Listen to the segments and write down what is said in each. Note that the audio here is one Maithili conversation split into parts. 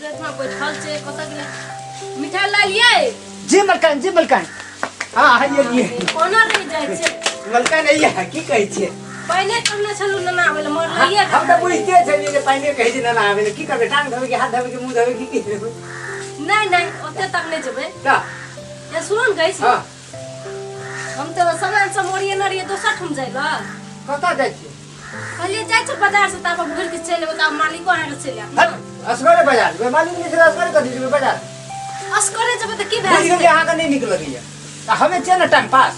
एहिठाम बैठल छै, कतऽ गेलै? मिठाइ लालियै? जी मलकान, जी मलकान। हाँ हाँ, ये लिए। कोना रहि जाइ छै? मलकान ये की कहै छियै? पहिने कहने छलहुँ नना आबै लए, मगर रहिए। हम तऽ बुझिते छलियै जे पहिने कहै छै नना आबै लए। की करबै, टांग धोबै कि हाथ धोबै कि मुँह धोबै कि की धोबै? नहि नहि, ओते तक नहि जेबै। तऽ ए सुनू ने, कहै छी। हाँ। हम तऽ सामान सब ओरियेने रहियै दोसर ठाम जाइ लए। कतऽ जाइ छियै? कहलियै जाइ छै बाजार से, ताबे घुरि के चलि एबै, तऽ आब मालिको अहाँके चलि आयत। हट, असगरे बाजार जेबै? मालिक नहि छै, असगरे कथी जेबै बाजार? असगरे जेबै तऽ की भए बुझि गेलियै, जेतै? अहाँके नहि नीक लगैया तऽ हमे छियै ने टाइम पास।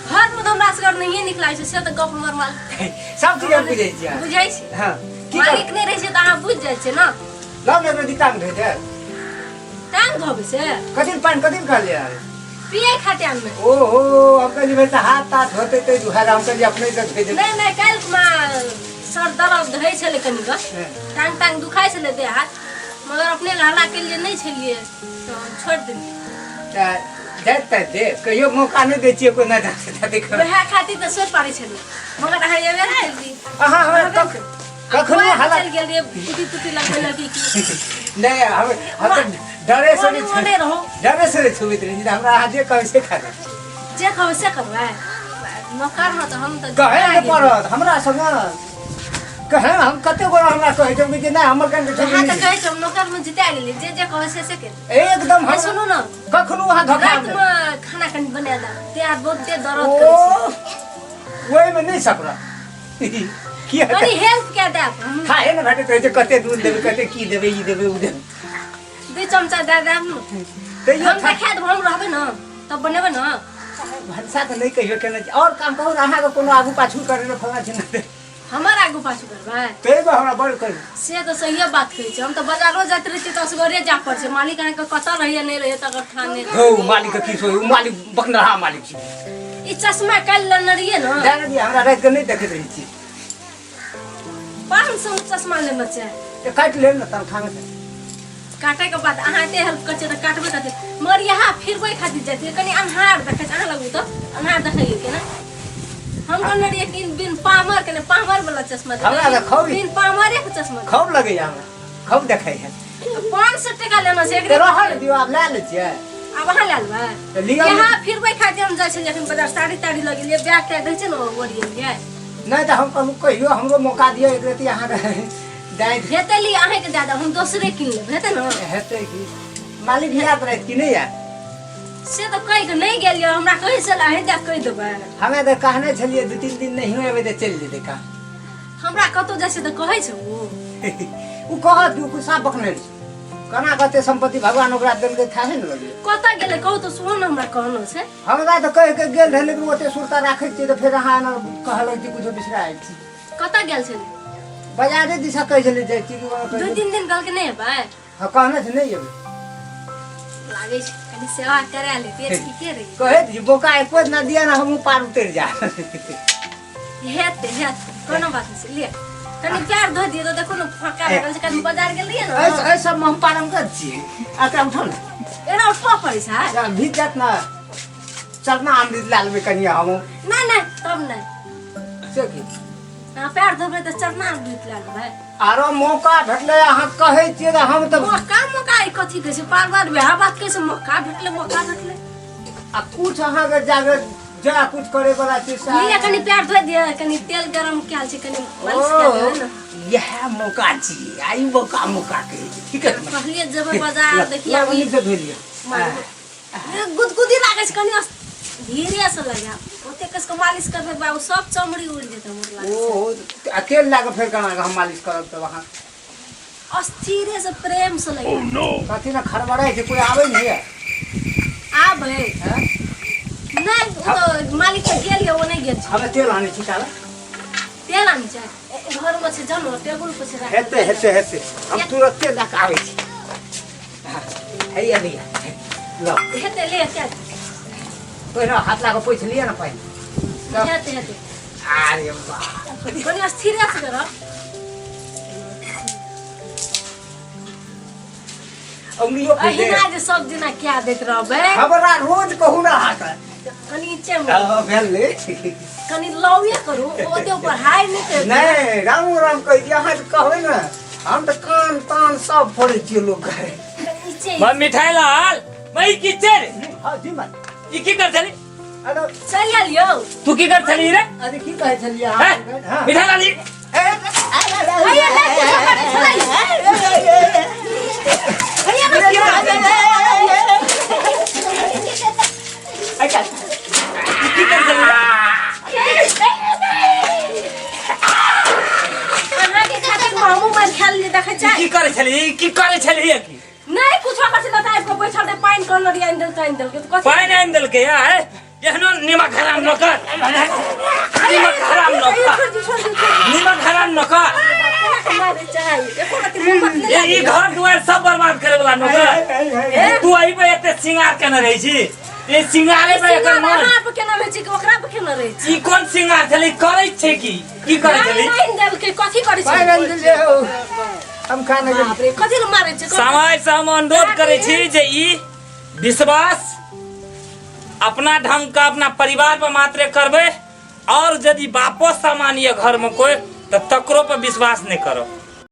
घरमे तऽ हमरा असगर नहिए नीक लागै छै, से तऽ गप हमर माल सब चीज हम बुझै छियै। बुझै छी। हँ, की करब? मालिक नहि रहै छै तऽ अहाँ बुझि जाइ छियै ने। लऽ ने, एक टांग धोइ दे। टांग धोबै से? कथी पानि कथी कहलियै? पिए खातिर आनबै। ओहो, हम कहलियै भाइ तऽ हाथ ताथ धोतै, ताहि दुआरे हम कहलियै अपने से धोइ देबै। नहि नहि, काल्हि खुमा सर दर्द रहै छलै कनिक, टांग तांग दुखाइ छलै देह हाथ, मगर अपने हल्ला केलिए नहि छलियै तऽ छोड़ि देलियै। तऽ जाइत ताइत दे, कहियो मौका नहि दै छियै कोना जा देख। वएह खातिर तऽ सोचि पारै छलियै, मगर अहाँ एबे नहि केलियै। अहाँ हमरा कखनो हल्ला चलि गेल रहियै कुटी तुटी लगबै लए कि की। नहि, हम हम तऽ डरे से नहि ओने रहू। डरे से नहि छुबैत रहै छी, हमरा अहाँ जे कहबै से खा। जे कहबै से करबै? नौकर में तऽ हम तऽ कहै नहि पड़त हमरा संग, कहे हम कते गोरा हमरा कहै छै जे नहि हमर कन के। अहाँ तऽ कहै छै हम नौकर में जिता गेलियै, जे जे कहै से से केलियै। एकदम। ए, सुनू ने। कखनो अहाँ धोखा राति में खाना कनि बना देब, देह हाथ बहुते दर्द करै छै। ओ ओहिमे नहि सकरा की हेतै? कनि हेल्प कए देब हम। खाए ने भेटैत रहै छै, कते दूध देबै, कते की देबै, ई देबै, ओ देबै। 2 चमचा दए देब ने। तैयो हम देखा देब, हम रहबै ने तब बनेबै ने। भनसा तऽ नहि कहियो केने छी। आओर काम कहू ने, अहाँके कोनो आगू पाछू करै लए फल्लाँ चिल्लाँ? हमर आगू पाछू करबै? तैमे हमरा बड़ करू। से तऽ सहिए बात कहै छै। हम तऽ बाजारो जाइत रहै छियै तऽ असगरे जाय पड़ै छै। मालिक अहाँके कतऽ रहैया नहि रहैया तकर ठाम नहि। हौ, मालिक के की सोई, ओ मालिक बकनरहा मालिक छी। ई चश्मा काल्हि लेने रहियै ने। दए ने दिअ, हमरा राति के नहि देखैत रहै छी। 500 मे चश्मा लेने छै। तऽ काटि लेब ने तनखाह में। काटे के बाद अहाँ एते हेल्प करै छियै तऽ काटबै कथी? मगर इएह फिरबै खातिर जाइ छियै, कनि अन्हार देखै छै। अहाँ लगू तऽ अन्हार देखैए के ने। हम कहने रहियै कि बिन पामर के ने, पामर वाला चश्मा देबै। हमरा तऽ खूब- बिन पामरे के चश्मा देबै। खूब लगैया हमरा, खूब देखै है। 500 टका लेना छै। तऽ एकरे रहल दियौ, आब लए लै छियै। आब अहाँ लए लेबै? तऽ लिअ। यहाँ फिरबै खातिर हम जाइ छलियै एखन बाजार, साड़ी ताड़ी लऽ गेलियै, बैग तैग रहै छै ने, ओरियेलियै। नहि तऽ हम कहलहुँ कहियो हमरो मौका दिअ एक रति अहाँके दाइ। हेतै ली, अहाँके दए देब, हम दोसरे कीन लेब, हेतै ने? हेतै की? मालिक याद रहत कि नहि याद? से तऽ कहि कऽ नहि गेलियै। हमरा कहै छलै, अहीं दए कहि देबै। हमे तऽ कहने छलियै 2-3 दिन नहियो एबै तऽ चलि जेतै काम। हमरा कतहु जाइ छै तऽ कहै छै ओ। ओ कहत कि ओ साँप बकने छै, केना कते सम्पत्ति भगवान ओकरा देलकै, थाहे ने लगलै। कतऽ गेलै कहू तऽ? सुनू ने, हमरा कहनो छै। हमरा तऽ कहि के गेल रहै, लेकिन ओते सुरता राखै छियै तऽ फेर अहाँ एना कहलक जे कुछो बिसरा आयल छी। कतऽ गेल छलै? बाजारे दिशा कहै छलै जाइ छी कि वहाँ दू कहै। तीन दिन कहलकै नहि एबै? हँ, कहने छै नहि एबै। लागै छै कनि सेवा करा लेतियै, ठीके रही। कहै छी बोका एको दिना दिया ने, हमहूँ पार उतरि जा। हेतै हेतै, कोनो बात नहि छै। लिअ, कनि पैर धो दियौ तऽ। देखो ने, फाँका लागल छै। कनि बाजार गेल रहियै ने। एहि सबमे हम पारंगत छियै। एकरा उठो ने। एना उठबऽ पड़ै छै? एकरा भीज जायत ने, चलना अमृत लए लेबै कनिया हमहूँ। नहि नहि, तब नहि। से की? अहाँ पैर धोबै तऽ चरना अमृत लए लेबै? आरो मौका भेटलै, अहाँ कहै छियै तऽ हम तऽ मौका मौका ई कथी कहै छै? बार बार वएह बात कहै छै, मौका भेटलै, मौका भेटलै। आ कुछ अहाँके जागे जा कुछ करे वाला चीज से। लिअ, कनि पैर धो दिअ, कनि तेल गरम कयल छै, कनि मालिश कए देबै ने। इएह मौका छी, आ ई मौका मौका कहै छै, ठीक है? कहलियै जेबै बाजार, देखिए। आब नीक से धोइ लिअ। गुदगुदी लागै छै, कनि धीरे से लगायब। ओते कस के मालिश करबै बाबू, सब चमड़ी उड़ि जेतै हमर लागै छै। ओहो, अकेल लए कऽ फेर केना कऽ हम मालिश करब तब अहाँ? अस्थिरे से, प्रेम से लगायब। कथी ने खड़बड़ाइ छै, कोइ आबै नहि यऽ? आबै। हैं? नहि, ओ तऽ मालिक तऽ गेल यऽ, ओ नहि गेल छै। हमे तेल आनै छी काले। तेल आनै छै? घरमे छै, जाउ ने, टेबुल पर छै राखल। हेतै हेतै हेतै, हम तुरते लए कऽ आबै छी। हैया भैया, ल। हेतै, ले चल। पहिने हाथ लए कऽ पोछि लिअ ने पहिने। हेतै हेतै। अरे वाह! कनि स्थिरे से करब। उंगलियो फिर अहिना जे सब दिना कए दैत रहबै। हमरा रोज कहू ने अहाँके। कनि नीचे मे। हँ, भेल ने। कनि लौए करू, ओते ऊपर हाइ नहि करू। नहि, राम राम कहै छी, अहाँ जे कहबै ने हम तऽ कान तान सब फोड़ै छियै लोक के। नीचे मैं मिठाई लाल मैं ई की छै रे? हँ जी माय ई की कर छली अरे चलि आयल यौ तू की कर छली रे अरे की कहै छलियै हैं? अहाँ हँ मिठाई लाल ई भैया नहि कुछो करै छलै भैया नहि ई की कर छली रे? अहाँके खातिर हमहूँ मारि खायल जे देखै ई छै की करै छली ई की करै छली की नहि कुछो करै छै तऽ आबि कऽ बैठल रहे पानि कहने रहियै आनि देलकै आनि देलकै तऽ कथी पानि आनि देलकै आय एहनो निमक हराम न कर निमक हराम न कर छोड़ दियौ, छोड़ दियौ, छोड़ दियौ। निमक हराम न कर केना कऽ मारै छै एको रत्ती हिम्मत नहि ए, ई घर दुआर सब बर्बाद करे वाला नौकर तू एहि पे एते सिंगार केने रहै छी ई सिंगारे पे एकर मन अहाँ पर केना रहै छी कि ओकरा पर केना रहै छी ई कोन सिंगार छलै करै छै की की करै छलै पानि आनि देलकै कथी करै छै पानि आनि देलियै हौ। हम खाना गेली बाप रे कथी लए मारै छै समय से हम अनुरोध करै छी जे ई विश्वास अपना ढंग का अपना परिवार पर मात्रे करबै और यदि बापो सामान ये घर में कोई तो तकरो पर विश्वास नहीं करो।